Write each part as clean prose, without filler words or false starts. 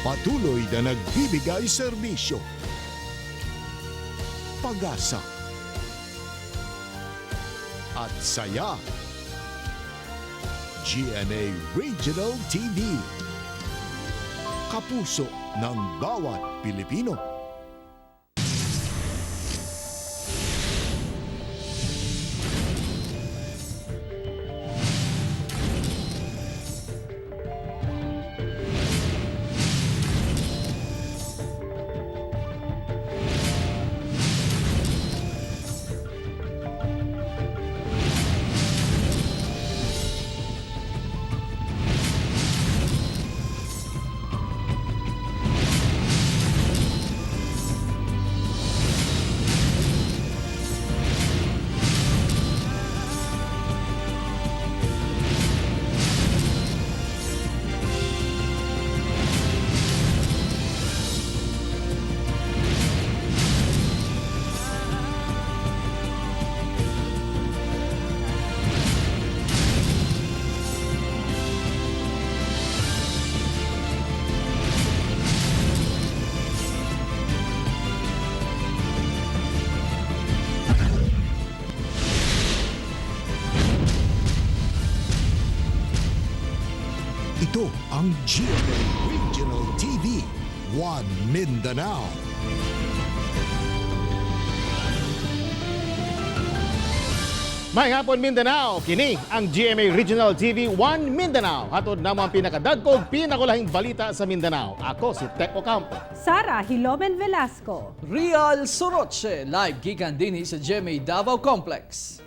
Patuloy na nagbibigay serbisyo, pag-asa, at saya. GMA Regional TV. Kapuso ng bawat Pilipino. Ito ang GMA Regional TV, One Mindanao. May hapon, Mindanao, kini ang GMA Regional TV 1 Mindanao. Hatod namo ang pinakadagkog, pinakulahing balita sa Mindanao. Ako si Tek Ocampo. Sara Hilomen Velasco. Real Soroche, live gikan dinhi sa GMA Davao Complex.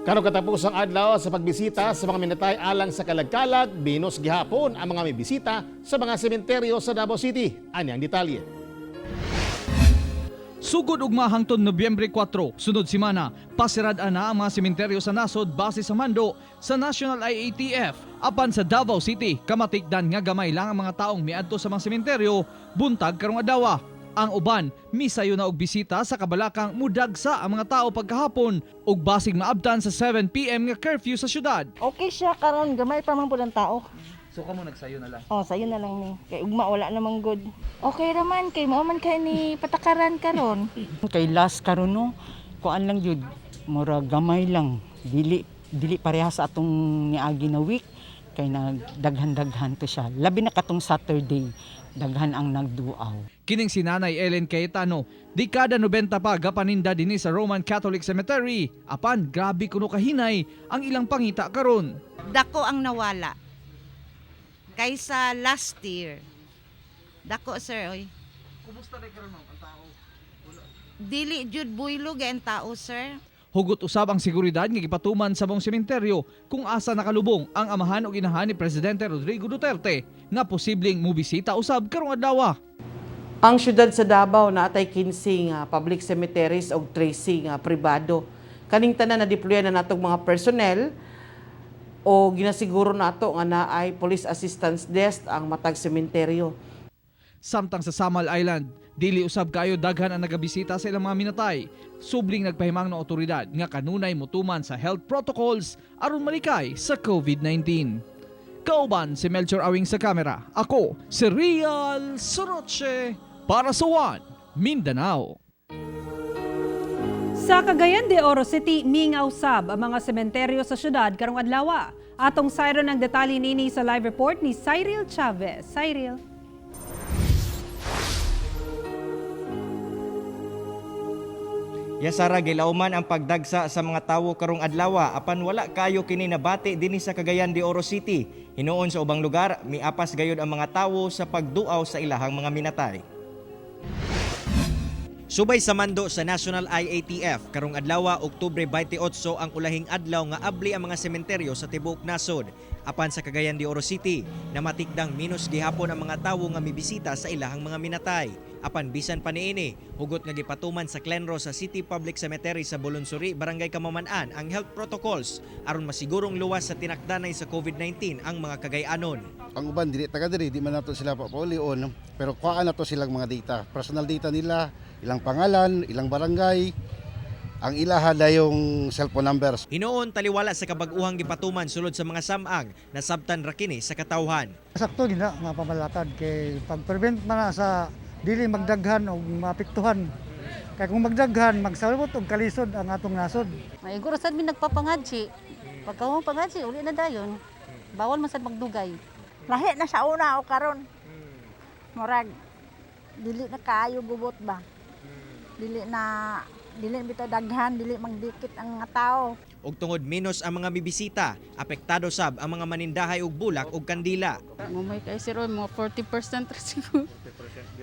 Karong katapos ang adlaw sa pagbisita sa mga minatay alang sa kalagkalag, binos gihapon ang mga may bisita sa mga sementeryo sa Davao City. Ani ang detalye. Sugod ugma hangtod Nobyembre 4, sunod semana, pasirad na ang mga sementeryo sa nasod base sa mando sa National IATF. Apan sa Davao City, kamatikdan nga gamay lang ang mga taong miadto sa mga sementeryo buntag karong adlaw. Ang uban, misayo na og bisita sa kabalakang mudagsa ang mga tao pagkahapon ug basig maabtan sa 7 PM nga curfew sa syudad. Okay siya karon, gamay pa man pud ang tao. So kamo nagsayo na lang. Oh, sayo na lang ni. Kay ugma wala namang good. Okay raman kay mao man kay ni patakaran karon. Kay last karon, no, kuan lang jud, mura gamay lang, dili dili pareha sa atong niagi na week kay nagdaghan-daghan to siya, labi na katong Saturday, daghan ang nagduaw. Kining si Nanay Ellen Cayetano, dekada 90 pa gapaninda dinhi sa Roman Catholic Cemetery. Apan grabe kuno kahinay ang ilang pangita karon. Dako ang nawala kaysa last year. Dako, sir, oy. Kumusta rin karon, ma'am, ang tao? Dili jud buylog ang tao, sir. Hugot usab ang seguridad nga gipatuman sa buong sementeryo kung asa nakalubong ang amahan ug inahan ni Presidente Rodrigo Duterte nga posibleng mobisita usab karong adlaw. Ang syudad sa Davao naatay 15 nga public cemeteries og 13 nga pribado. Kaning tanan na deploy na natong mga personnel o ginasiguro nato nga naay police assistance desk ang matag sementeryo. Samtang sa Samal Island, dili usab kayo daghan ang nagabisita sa ilang mga minatay. Subling nagpahimang ng otoridad nga kanunay mutuman sa health protocols aron malikay sa COVID-19. Kauban si Melchor Awing sa kamera. Ako si Real Soroche para sa One Mindanao. Sa Cagayan de Oro City, mingaw sab ang mga sementeryo sa syudad karong adlaw. Atong sayro ng detalye nini sa live report ni Cyril Chavez. Cyril. Yasara, gilawman ang pagdagsa sa mga tawo karong adlaw apan wala kayo kini nabati dinhi sa Cagayan de Oro City. Hinuon sa ubang lugar, miapas gayud ang mga tawo sa pagduaw sa ilahang mga minatay. Subay sa mando sa National IATF, karong adlaw, Oktubre 28, ang ulahing adlaw nga abli ang mga sementeryo sa tibuok nasod. Apan sa Cagayan de Oro City, namatikdang minus gihapon ang mga tawo nga mibisita sa ilahang mga minatay. Apan bisan pa niini, hugot nga gipatuman sa Clenro sa City Public Cemetery sa Bolunsuri, Barangay Kamaman-an ang health protocols aron masigurong luwas sa tinakdanay sa COVID-19 ang mga Cagayanon. Ang uban dili taga diri, di man nato sila papaulion, pero kuhaan nato silang mga data, personal data nila, ilang pangalan, ilang barangay, Ang ilaha na yung cellphone numbers. Hinuon taliwala sa kabag-uhang gipatuman sulod sa mga samang nasabtan ra kini sa katawhan. Sakto din na nga pamalakad kay pag-prevent man na sa dili magdaghan o maapektuhan. Kay kung magdaghan, magsalbot og kalisod ang atong nasod. Maiguro sad mi nagpapangadji. Pagka mo pangadji, uli na dayon. Bawal man sad magdugay. Lahi na sa una o karon. Murag dili na kaayo gubot ba. Dili na dili bitaw daghan, dili magdikit ang mga tao. Ug tungod minus ang mga mibisita, apektado sab ang mga manindahay og bulak ug kandila. Ngumay kay sir, oy, mga 40% ra siguro.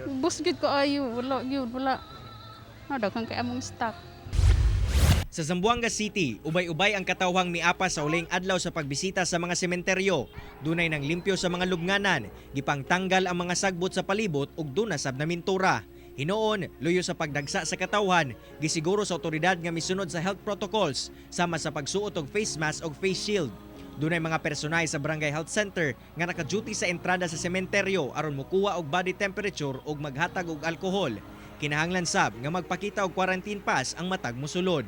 40%. Ubos gyud ko ayo, wala gyud, wala. No, daghan kay among stock. Sa Zamboanga City, ubay-ubay ang katawhang miapa sa uling adlaw sa pagbisita sa mga sementeryo. Dunay nang limpyo sa mga lubnganan, gipangtanggal ang mga sagbot sa palibot ug duna sab na mintura. Hinuon, luyo sa pagdagsa sa katawhan, gisiguro sa otoridad nga misunod sa health protocols sama sa pagsuot og face mask og face shield. Dunay mga personay sa Barangay Health Center nga naka-duty sa entrada sa sementeryo aron mokuha og body temperature ug maghatag og alkohol. Kinahanglan sab nga magpakita og quarantine pass ang matag mosulod.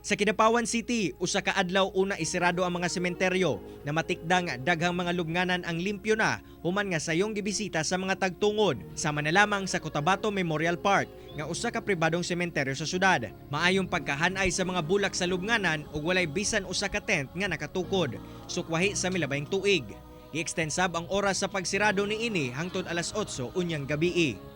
Sa Kidapawan City, usa ka adlaw una isirado ang mga sementeryo na matikdang daghang mga lubnganan ang limpyo na human nga sayong gibisita sa mga tagtungod. Sama na lamang sa Cotabato Memorial Park nga usa ka pribadong sementeryo sa syudad. Maayong pagkahanay sa mga bulak sa lubnganan ug walay bisan usa ka tent nga nakatukod. Sukwahi sa milabayng tuig. Gi-extend sab ang oras sa pagsirado niini hangtod alas 8 unyang gabii.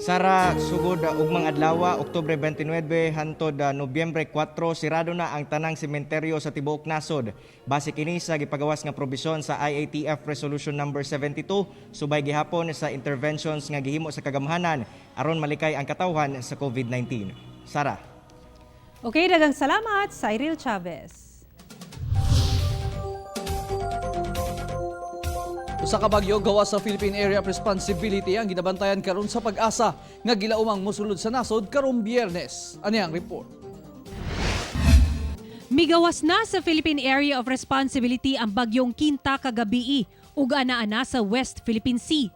Sara, sugod ugmang adlaw, Oktubre 29 hantod Nobyembre 4, sirado na ang tanang sementeryo sa tibuok nasod. Base kini sa gipagawas nga probisyon sa IATF Resolution number 72, subay gihapon sa interventions nga gihimo sa kagamhanan aron malikay ang katawhan sa COVID-19. Sara. Okay, daghang salamat, Cyril Chavez. Usa ka bagyo gawa sa Philippine Area of Responsibility ang ginabantayan karon sa Pag-asa nga gilaumang mosulod sa nasod karong Biyernes. Ani ang report. Migawas na sa Philippine Area of Responsibility ang bagyong Quinta kagabii ug ana-ana sa West Philippine Sea.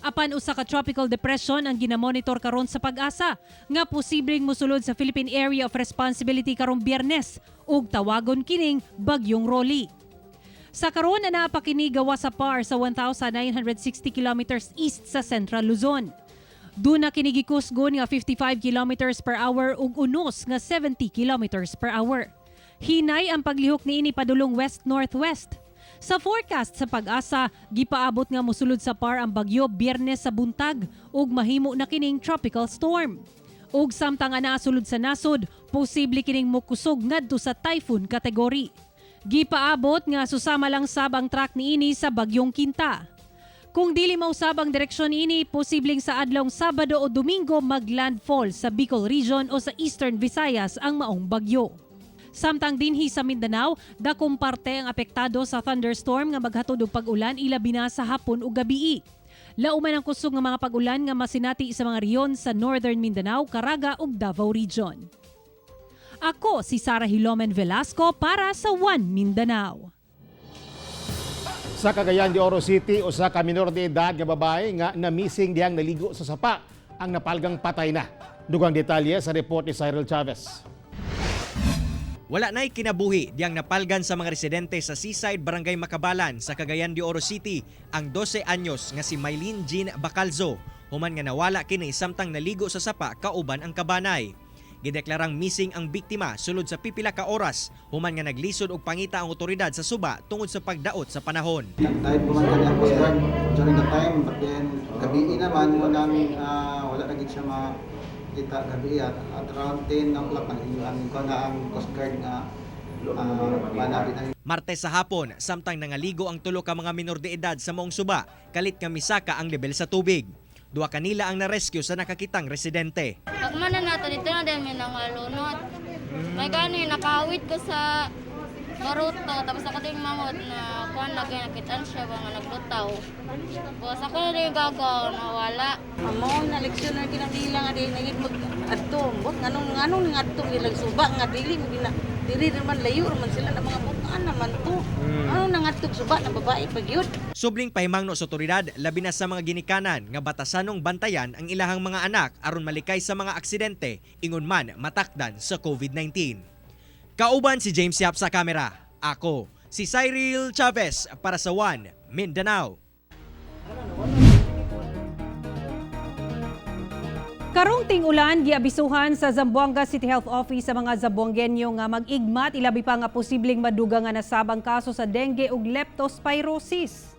Apan usa ka tropical depression ang ginamonitor karon sa Pag-asa nga posibleng mosulod sa Philippine Area of Responsibility karong Biyernes ug tawagon kining bagyong Rolly. Sa karon na pa kini gawas sa PAR sa 1,960 kilometers east sa Central Luzon. Duna kini gikusgon nga 55 kilometers per hour ug unos nga 70 kilometers per hour. Hinay ang paglihok niini padulong west-northwest. Sa forecast sa Pag-asa, gipaabot nga mosulod sa PAR ang bagyo Biyernes sa buntag ug mahimo na kining tropical storm. Ug samtang anaa sulod sa nasod, posible kining mokusog ngadto sa typhoon category. Gipaabot nga susama lang sab ang track niini sa bagyong Quinta. Kung dili mausab ang direksyon niini, posibleng sa adlawng Sabado o Domingo maglandfall sa Bicol Region o sa Eastern Visayas ang maong bagyo. Samtang dinhi sa Mindanao, dakong parte ang apektado sa thunderstorm nga maghatod og pag-ulan ilabi na sa hapon ug gabii. Lauman ang kusog nga mga pag-ulan nga masinati sa mga rehiyon sa Northern Mindanao, Caraga ug Davao Region. Ako si Sara Hilomen Velasco para sa One Mindanao. Sa Cagayan de Oro City, usa ka minor de edad nga babae nga namising dihang naligo sa sapa ang napalgang patay na. Dugang detalye sa report ni Cyril Chavez. Wala na'y kinabuhi diyang napalgan sa mga residente sa Seaside Barangay Makabalan sa Cagayan de Oro City ang 12 anyos nga si Mylene Jean Bacalzo. Human nga nawala kini samtang naligo sa sapa kauban ang kabanay. Gideklarang missing ang biktima sulod sa pipila ka oras human nga naglisod og pangita ang otoridad sa suba tungod sa pagdaot sa panahon. Dahil pumunta niya ang Coast Guard during the time, but then gabi naman, walang, wala na gid siya makita gabi at around 10 o'clock ang ang na ang Coast Guard nga panapit na. Martes sa hapon, samtang nangaligo ang tulo ka mga minor de edad sa maong suba, kalit nga misaka ang level sa tubig. Duha kanila ang na-rescue sa nakakitang residente. Pagmana nato dito na dahil may nangalunod. May gani, nakawit ko sa baruto, tapos ako din mamot na kuan lagi nakitaan siya ba nga naglutaw. Tapos ako na rin gagaw, nawala. Amo na leksyon na kinabila nga di naging mag adto. Nganong nganong nga adto ilang suba nga dili mo gina Diri naman layo man sila ng mga bukaan naman to. Ano nangadtog suba na babae pag yun? Subling pahimangno sa otoridad labi na sa mga ginikanan nga batasanong bantayan ang ilahang mga anak aron malikay sa mga aksidente ingon man matakdan sa COVID-19. Kauban si James Yap sa kamera. Ako si Cyril Chavez para sa One Mindanao. Karong ting-ulan giabisuhan sa Zamboanga City Health Office sa mga Zamboangueño nga mag-igmat ilabi pa nga posibleng madugang nga nasabang kaso sa dengue ug leptospirosis.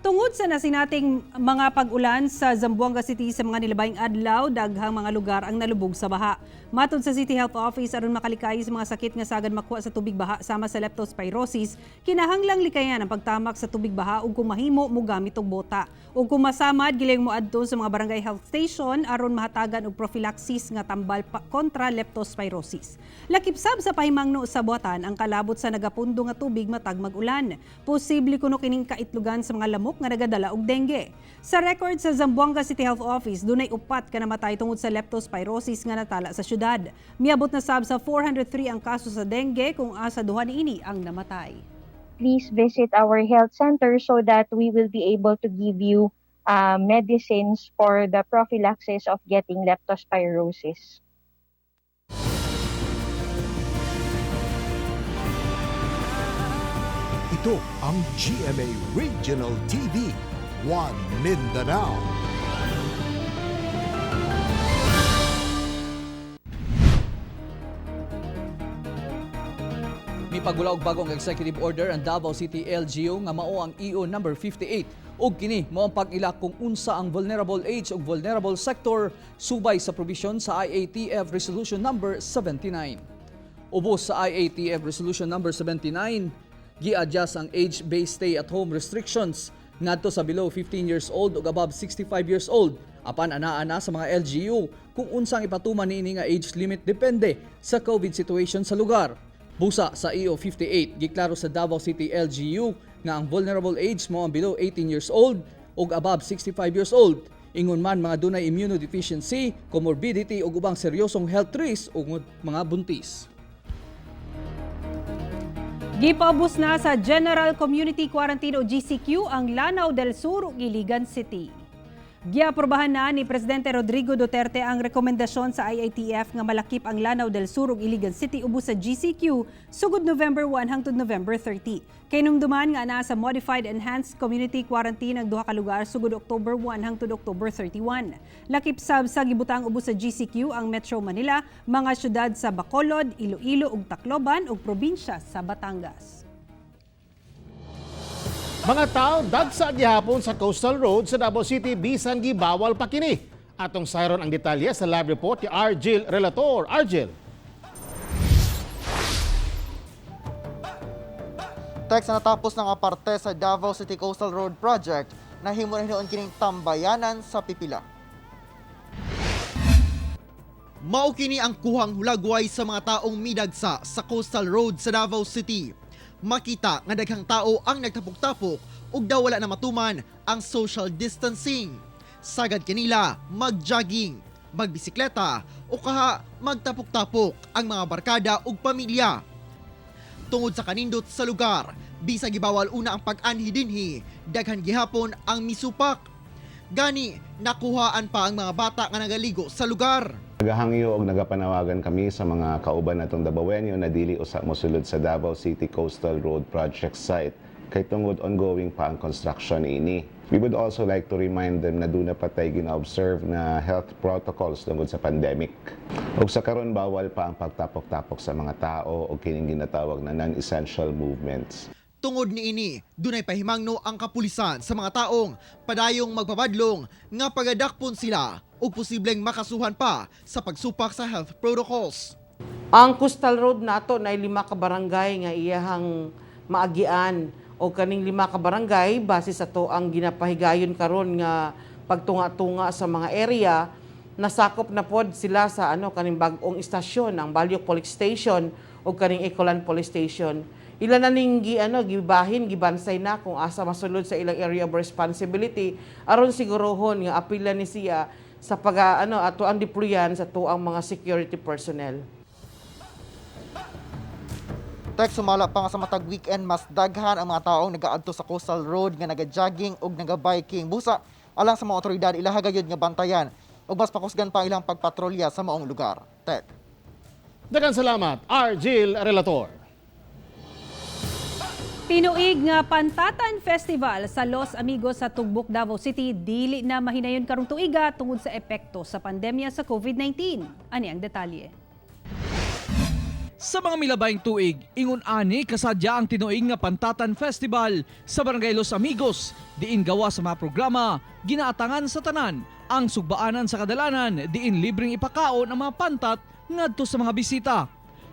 Tungod sa nasinating mga pag-ulan sa Zamboanga City sa mga nilabayng adlaw, daghang mga lugar ang nalubog sa baha. Matod sa City Health Office, aron makalikay sa mga sakit nga sagad makuha sa tubig baha sama sa leptospirosis, kinahanglang likayan ang pagtamak sa tubig baha ug kung mahimo mogamit og bota. Ug kung masamad giling moadto sa mga barangay health station aron mahatagan og prophylaxis nga tambal kontra leptospirosis. Lakip sab sa pahimangno sa buhatan ang kalabot sa nagapundo nga tubig matag mag-ulan. Posible kuno kining kaitlugan sa mga lamok nga nagadala og dengue. Sa record sa Zamboanga City Health Office, dunay 4 ka namatay tungod sa leptospirosis nga natala sa syudad. Miabot na sab sa 403 ang kaso sa dengue kung asa duha niini ang namatay. Please visit our health center so that we will be able to give you medicines for the prophylaxis of getting leptospirosis. Ito ang GMA Regional TV, One Mindanao. Mipagula og bagong executive order ang Davao City LGU nga mao ang EO number 58 ug kini mao ang pag-ila kung unsa ang vulnerable age ug vulnerable sector subay sa provision sa IATF Resolution number 79. Ubos sa IATF Resolution number 79, gi-adjust ang age-based stay-at-home restrictions ngadto sa below 15 years old ug above 65 years old, apan anaa na sa mga LGU kung unsang ipatuman niini nga age limit depende sa COVID situation sa lugar. Busa sa EO 58, giklaro sa Davao City LGU nga ang vulnerable age mao ang below 18 years old ug above 65 years old. Ingon man mga dunay immunodeficiency, comorbidity ug ubang seryosong health risk ug mga buntis. Gipaubos na sa General Community Quarantine o GCQ ang Lanao del Sur ug Iligan City. Giaprobahan na ni Presidente Rodrigo Duterte ang rekomendasyon sa IATF nga malakip ang Lanao del Sur ug Iligan City ubos sa GCQ sugod November 1 hangtod November 30. Kahinumduman nga naa sa Modified Enhanced Community Quarantine ang duha ka lugar sugod October 1 hangtod October 31. Lakip sab sa gibutang ubos sa GCQ ang Metro Manila, mga syudad sa Bacolod, Iloilo ug Tacloban ug probinsya sa Batangas. Mga tao dagsa gihapon sa Coastal Road sa Davao City bisan gibawal pa kini. Atong sayron ang detalye sa live report ni Argel Relator. Argel. Text na natapos ng aparte sa Davao City Coastal Road Project, nahimo na hinuon kining tambayanan sa pipila. Mao kini ang kuhang hulagway sa mga taong midagsa sa Coastal Road sa Davao City. Makita nga daghang tao ang nagtapok-tapok ug daw wala na matuman ang social distancing. Sagad kanila mag-jogging, magbisikleta o kaha magtapok-tapok ang mga barkada ug pamilya. Tungod sa kanindot sa lugar, bisag gibawal una ang pag-anhi dinhi, daghan gihapon ang misupak. Gani, nakuhaan pa ang mga bata nga nagaligo sa lugar. Nagahangyo og nagapanawagan kami sa mga kauban natong Dabawenyo na dili usa mosulod sa Davao City Coastal Road Project site kay tungod ongoing pa ang construction ini. We would also like to remind them na duna pa tay gina-observe na health protocols tungod sa pandemic. Ug sa karon bawal pa ang pagtapok-tapok sa mga tao o kining ginatawag na non-essential movements. Tungod niini, dunay pahimangno ang kapulisan sa mga taong padayong magpabadlong nga pagadakpon sila ug posibleng makasuhan pa sa pagsupak sa health protocols. Ang Coastal Road nato na 5 ka barangay nga iyahang maagian o kaning 5 ka barangay base sa to ang ginapahigayon karon nga pagtunga-tunga sa mga area, nasakop na pod sila sa ano kaning bag-ong istasyon ang Balyok Police Station o kaning Ecoland Police Station. Ila na ning gi ano gibahin, gibansay na kung asa masulod sa ilang area of responsibility aron sigurohon nga apila ni siya sa pag ano ato ang deployan sa tuang mga security personnel. Tek, sumala pa nga sa matag weekend mas daghan ang mga taong nagaadto sa coastal road nga naga-jogging ug naga-biking. Busa alang sa mga otoridad ilaha gayud nga bantayan ug mas pakusgan pa ang ilang pagpatrolya sa maong lugar. Tek. Daghang salamat, Argil Relator. Tinuig nga Pantatan Festival sa Los Amigos sa Tugbok, Davao City dili na mahinayon karong tuiga tungod sa epekto sa pandemya sa COVID-19. Ani ang detalye. Sa mga milabayng tuig, ingon ani kasadya ang tinuig nga Pantatan Festival sa Barangay Los Amigos, diin gawa sa mga programa, ginaatangan sa tanan, ang sugbaanan sa kadalanan, diin libreng ipakaon ang mga pantat ngadto sa mga bisita.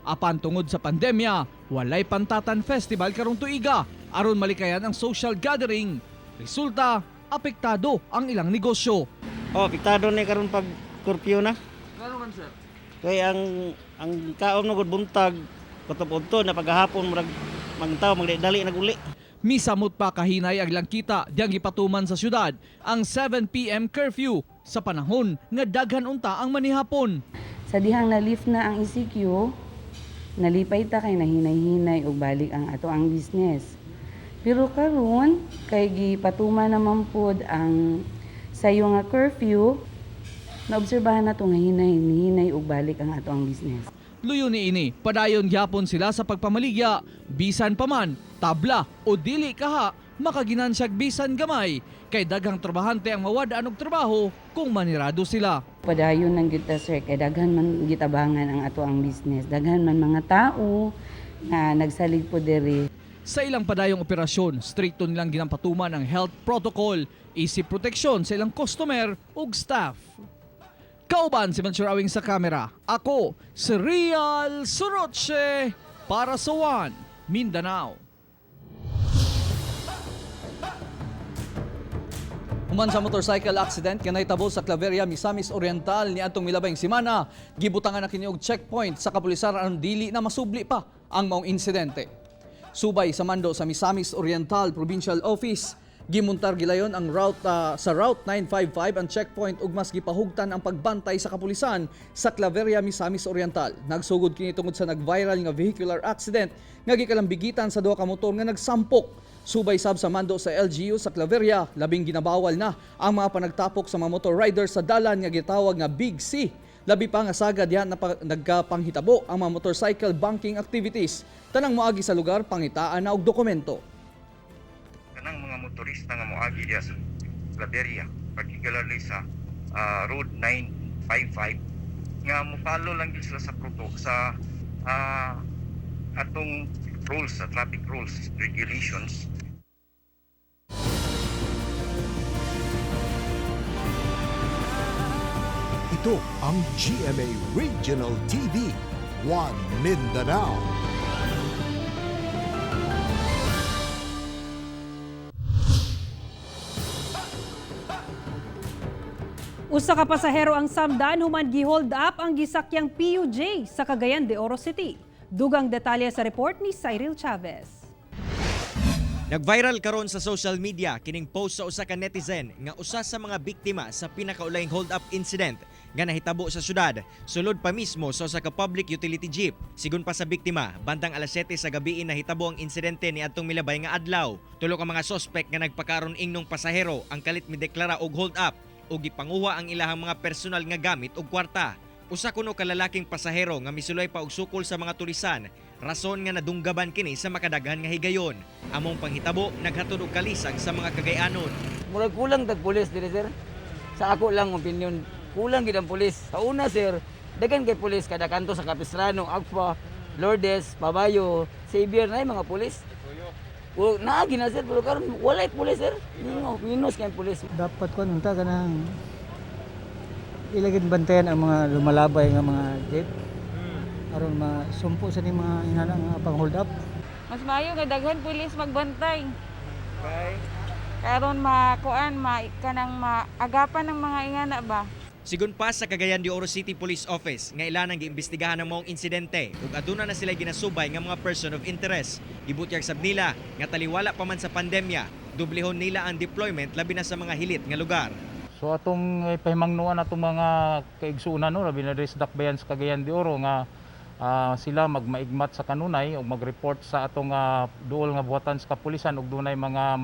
Apan tungod sa pandemya, walay Pantatan Festival karong tuiga aron malikayan ang social gathering. Resulta, apektado ang ilang negosyo. Oh, apektado ni karon pag curfew na. Ngano man, sir? Kay ang kaon na gud buntag kutob-udto na paghahapon murag magtaw magdali naguli. Misamot pa kahinay ang langkita diyang gipatuman sa syudad ang 7 p.m. curfew sa panahon nga daghan unta ang manihapon. Sa dihang na-lift na ang ECQ, nalipay ta kay nahinay-hinay og balik ang ato ang business. Pero karon kay gipatuman naman pod ang sayo nga curfew, naobserbahan nato nga hinay-hinay og balik ang ato ang business. Luyo ni ini, padayon gyapon sila sa pagpamaligya, bisan pa man, tabla o dili kaha, makaginansyag bisan gamay, kay daghang trabahante ang mawad-an og trabaho kung manirado sila. Padayon nang gyud ta, sir, kay daghan man gitabangan ang ato ang business. Daghan man mga tao na nagsalig po diri. Sa ilang padayong operasyon, strikto nilang ginampatuman ang health protocol, isip proteksyon sa ilang customer ug staff. Kauban si Mansur Awing sa kamera. Ako, si Real Soroche para sa One Mindanao. Human sa motorcycle accident nga nahitabo sa Claveria, Misamis Oriental niadtong milabayng semana, gibutangan na kini og checkpoint sa kapulisan aron dili na masubli pa ang maong insidente. Subay sa mando sa Misamis Oriental Provincial Office, gimuntar gilayon ang route sa Route 955 ang checkpoint ug mas gipahugtan ang pagbantay sa kapulisan sa Claveria, Misamis Oriental. Nagsugod kini tungod sa nag-viral nga vehicular accident nga gikalambigitan sa duha ka motor nga nagsampok. Subay sab sa mando sa LGU sa Claveria, labing ginabawal na ang mga panagtapok sa mga motor riders sa dalan nga gitawag nga Big C. Labi pa nga sagad diha na nagkapanghitabo ang mga motorcycle banking activities. Tanang moagi sa lugar pangitaan na og dokumento. Kanang mga motorista nga moagi diya sa Claveria, particularly sa Road 955, nga mo-follow lang gyud sila sa proto sa atong rules, sa traffic rules regulations. Ito ang GMA Regional TV, One Mindanao. Usa ka pasahero ang samdan human gi-hold up ang gisakyang PUJ sa Cagayan de Oro City. Dugang detalye sa report ni Cyril Chavez. Nag-viral karon sa social media kining post sa usa ka netizen nga usa sa mga biktima sa pinakaulahing hold-up incident nga nahitabo sa syudad, sulod pa mismo sa usa ka public utility jeep. Sigon pa sa biktima, bandang alas 7 sa gabi nahitabo ang insidente niadtong milabay nga adlaw. Tulo ka mga sospek nga nagpakaron ingnong pasahero ang kalit mideklara og hold up ug gipanguha ang ilahang mga personal nga gamit ug kwarta. Usa kuno ka lalaking pasahero nga misulay pa og sukol sa mga tulisan, rason nga nadunggaban kini sa makadaghan nga higayon. Among panghitabo naghatod og kalisag sa mga Kagayanon. Murag kulang tag pulis diri, sir. Sa ako lang opinion, kulang gid ang pulis. Sa una, sir, daghan kay pulis kada kanto sa Capistrano, Agfa, Lourdes, Pabayo, Xavier na yung mga pulis. O naagi na, sir, pero karon walay pulis, sir. Minus, minus kay pulis. Dapat kuan unta kanang ilagin bantayan ang mga lumalabay nga mga jeep aron masumpo sa ni mga inana nga pang hold up. Mas maayo nga daghan pulis magbantay. Karon makuan ma kanang maagapan ng mga ingana ba. Sigon pa sa Cagayan de Oro City Police Office nga ila nang giimbestigahan ang maong insidente ug aduna na sila ginasubay nga mga person of interest. Gibutyag sab nila nga taliwala pa man sa pandemya, dublehon nila ang deployment labi na sa mga hilit nga lugar. So atong pahimangnuan atong mga kaigsuonan, no, labi na diri sa Dakbayan sa Cagayan de Oro nga sila magmaigmat sa kanunay o mag-report sa atong duol nga buhatan sa kapulisan ug dunay mga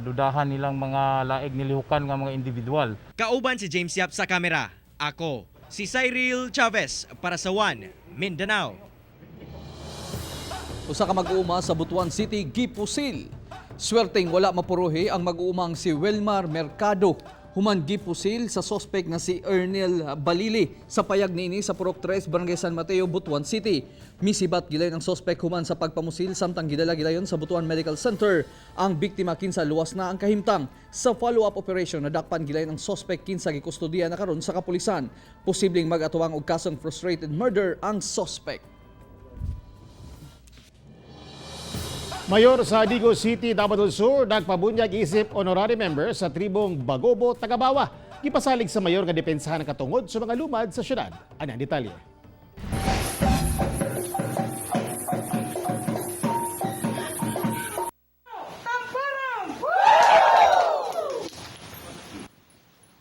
dudahan nilang mga laig nilihukan nga mga individual. Kauban si James Yap sa kamera. Ako, si Cyril Chavez para sa One Mindanao. Usa ka mag-uuma sa Butuan City gipusil. Swerteng wala mapuruhi ang mag-uumang si Wilmar Mercado human gipusil sa sospek nga si Ernel Balili sa payag niini sa Purok 3, Barangay San Mateo, Butuan City. Misibat gilayon ang sospek human sa pagpamusil samtang gidala gilayon sa Butuan Medical Center. Ang biktima kinsa luwas na ang kahimtang. Sa follow-up operation, nadakpan gilayon ang sospek kinsa gikustodiya na karon sa kapulisan. Posibleng mag-atuwang og kasong frustrated murder ang sospek. Mayor sa Digos City, Davao del Sur, nagpabunyag isip honorary member sa tribong Bagobo, Tagabawa. Gipasalig sa mayor nga depensahan ang katungod sa mga lumad sa syudad. Ano ang detalye?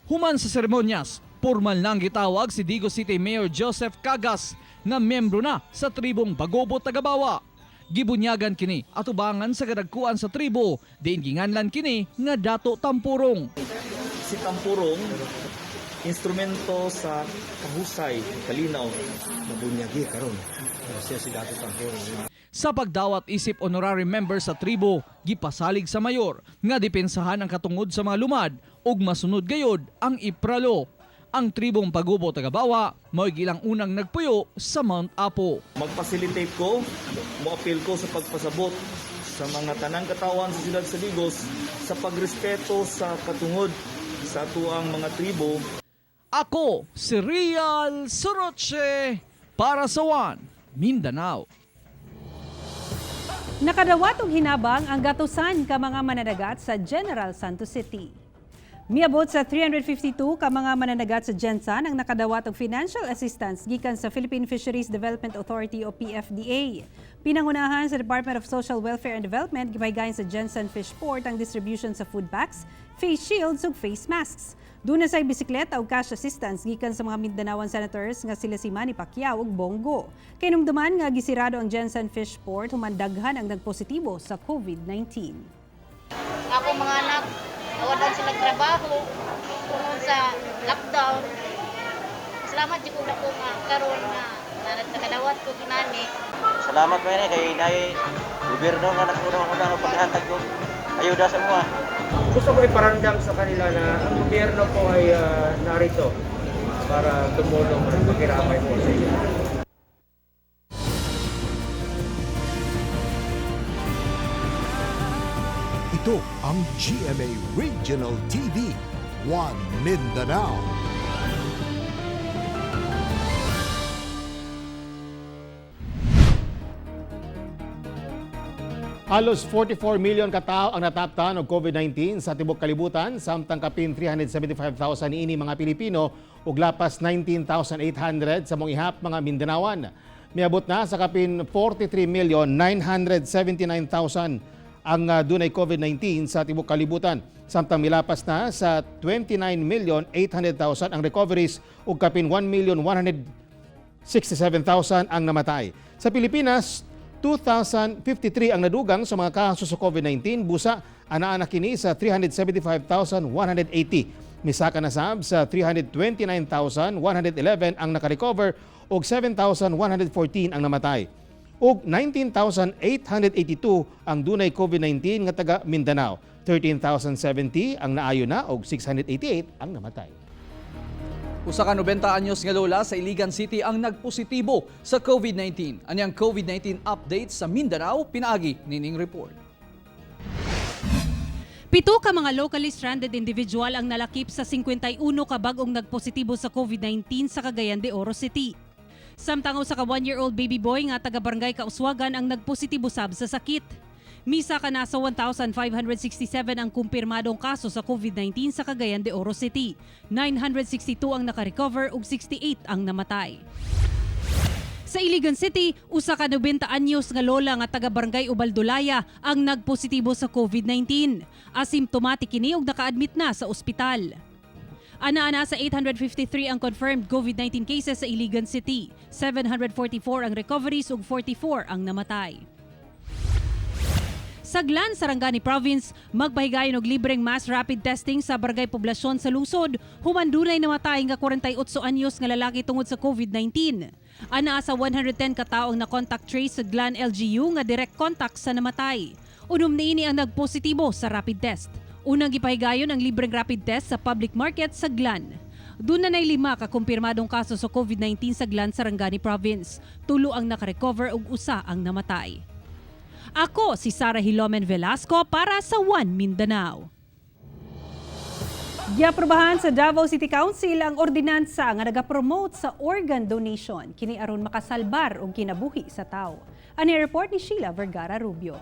Human sa seremonyas, formal nang gitawag si Digos City Mayor Joseph Cagas nga membro na sa tribong Bagobo, Tagabawa. Gibunyagan kini atubangan sa kadagkuan sa tribo, diin ginganlan kini nga Dato Tampurong. Si Tampurong, instrumento sa kahusay, kalinaw. Mabunyagi karon. Siya si Dato Tampurong. Sa pagdawat isip honorary member sa tribo, gipasalig sa mayor nga depensahan ang katungod sa mga lumad ug masunod gayod ang ipralo. Ang tribong Pagubo Tagabawa mao'y gilang unang nagpuyo sa Mount Apo. Magfacilitate ko, moapil ko sa pagpasabot sa mga tanang katawan sa siyudad sa Digos sa pagrespeto sa katungod sa atuang mga tribo. Ako si Real Soroche para sa One Mindanao. Nakadawat og hinabang ang gatusan ka mga mananagat sa General Santos City. Miabot sa 352 ka mga mananagat sa Gensan ang nakadawat og financial assistance gikan sa Philippine Fisheries Development Authority o PFDA. Pinangunahan sa Department of Social Welfare and Development, gipahigayon sa Gensan Fishport ang distribution sa food packs, face shields ug face masks. Duna say bisikleta ug cash assistance gikan sa mga Mindanaoan senators nga sila si Manny Pacquiao ug Bong Go. Kahinumduman nga gisirado ang Gensan Fishport human daghan ang nagpositibo sa COVID-19. Ako mga anak, nawalan sila trabaho tungod sa lockdown. Salamat jud ko dako nga karon nga nakadawat ko kinani. Salamat man kay naay gobyerno nga nagkunang-unang ang paghatag og ayuda sa mga. Gusto ko iparamdam sa kanila na ang gobyerno po ay narito para tumulong at makiramay po sa inyo. Ito ang GMA Regional TV, One Mindanao. Halos 44 million katao ang nataptan og COVID-19 sa tibok kalibutan, samtang kapin 375,000 niini mga Pilipino ug lapas 19,800 sa mong ihap mga Mindanaoan. Miabot na sa kapin 43,979,000 ang dunay COVID-19 sa tibok kalibutan, samtang milapas na sa 29,800,000 ang recoveries ug kapin 1,167,000 ang namatay. Sa Pilipinas, 2,053 ang nadugang sa mga kaso sa COVID-19, busa anaa na kini sa 375,180. Misaka na sab sa 329,111 ang nakarecover ug 7,114 ang namatay. Ug 19,882 ang dunay COVID-19 nga taga Mindanao. 13,070 ang naayo na ug 688 ang namatay. Usa ka 90 anyos nga lola sa Iligan City ang nagpositibo sa COVID-19. Anyang COVID-19 update sa Mindanao pinaagi nining report. 7 ka mga locally stranded individual ang nalakip sa 51 ka bag-ong nagpositibo sa COVID-19 sa Cagayan de Oro City. Samtang usa ka 1-year-old baby boy nga taga Barangay Kauswagan ang nagpositibo sab sa sakit. Misa ka nasa 1,567 ang kumpirmadong kaso sa COVID-19 sa Cagayan de Oro City. 962 ang nakarecover ug 68 ang namatay. Sa Iligan City, usa ka 90 anyos nga lola nga taga Barangay Ubaldolaya ang nagpositibo sa COVID-19. Asymptomatic kini ug naka-admit na sa ospital. Ana-ana sa 853 ang confirmed COVID-19 cases sa Iligan City. 744 ang recoveries ug 44 ang namatay. Sa Glan, Sarangani Province, magpahigayon og libreng mass rapid testing sa barangay poblasyon sa lungsod human dunay namatay nga 48 anyos nga lalaki tungod sa COVID-19. Anaa sa 110 ka tawo ang na-contact trace sa Glan LGU nga direct contact sa namatay. 6 niini ang nagpositibo sa rapid test. Unang gipahigayon ang libreng rapid test sa public market sa Glan. Duna na'y 5 ka kumpirmadong kaso sa COVID-19 sa Glan, Sarangani Province. 3 ang nakarecover ug 1 ang namatay. Ako si Sara Hilomen Velasco para sa One Mindanao. Giaprobahan sa Davao City Council ang ordinansa nga nagapromote sa organ donation kini aron makasalbar og kinabuhi sa tao. Ani report ni Sheila Vergara Rubio.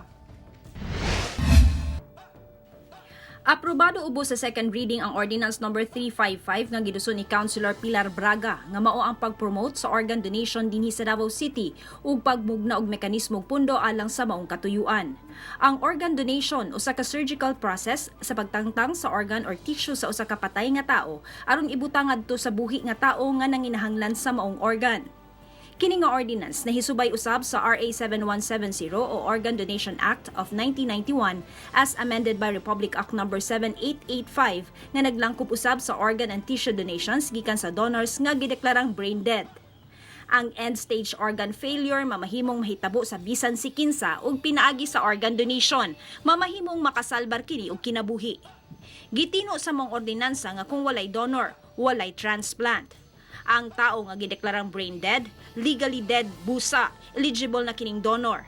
Aprobado ubos sa second reading ang Ordinance Number 355 nga giduso ni Councilor Pilar Braga nga mao ang pag-promote sa organ donation dinhi sa Davao City ug pagmugna og mekanismong pundo alang sa maong katuyuan. Ang organ donation usa ka surgical process sa pagtangtang sa organ or tissue sa usa ka patay nga tao aron ibutang ngadto sa buhi nga tao nga nanginahanglan sa maong organ. Kini nga ordinance nahisubay usab sa RA 7170 o Organ Donation Act of 1991 as amended by Republic Act No. 7885 nga naglangkob usab sa organ and tissue donations gikan sa donors nga gideklarang brain dead. Ang end-stage organ failure mamahimong mahitabo sa bisan si kinsa ug pinaagi sa organ donation, mamahimong makasalbar kini og kinabuhi. Gitino sa maong ordinansa nga kung walay donor, walay transplant. Ang tao nga gideklarang brain dead, legally dead busa, eligible na kining donor.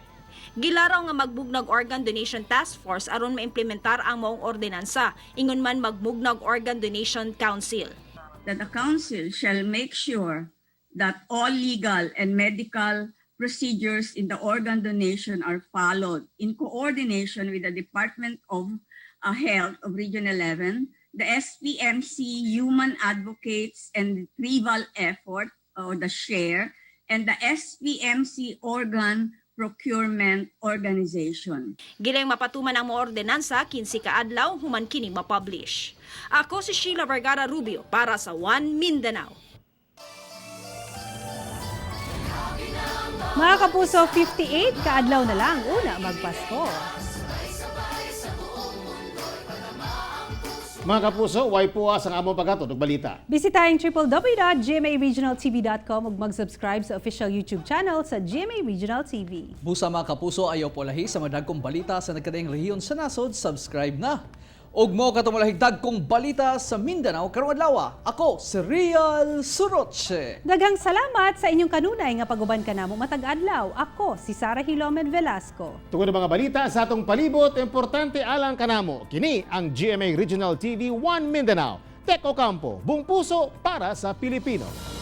Gilaraw nga magbugnag Organ Donation Task Force aron maimplementar ang maong ordinansa, ingon man magmugnag Organ Donation Council. That the council shall make sure that all legal and medical procedures in the organ donation are followed in coordination with the Department of Health of Region 11, the SPMC Human Advocates and Retrieval Effort or the SHARE, and the SPMC Organ Procurement Organization. Gilayong mapatuman ang maong ordinansa 15 ka adlaw human kini mapublish. Ako si Sheila Vergara Rubio para sa One Mindanao. Mga kapuso, 58 kaadlaw na lang una magpasko. Mga kapuso, way puwas ang among paghatod og balita. Bisitahin www.gmaregionaltv.com ug mag-subscribe sa official YouTube channel sa GMA Regional TV. Busa, mga kapuso, ayaw polahi sa madagkong balita sa nagkadaiyang rehiyon sa nasod, subscribe na. Ug mo katumulahig dagkong balita sa Mindanao karong adlaw. Ako si Real Suroche. Daghang salamat sa inyong kanunay nga paguban kanamo matag adlaw. Ako si Sara Hilomen Velasco. Tungod ang mga balita sa atong palibot, importante alang kanamo. Kini ang GMA Regional TV 1 Mindanao. Tek Ocampo, buong puso para sa Pilipino.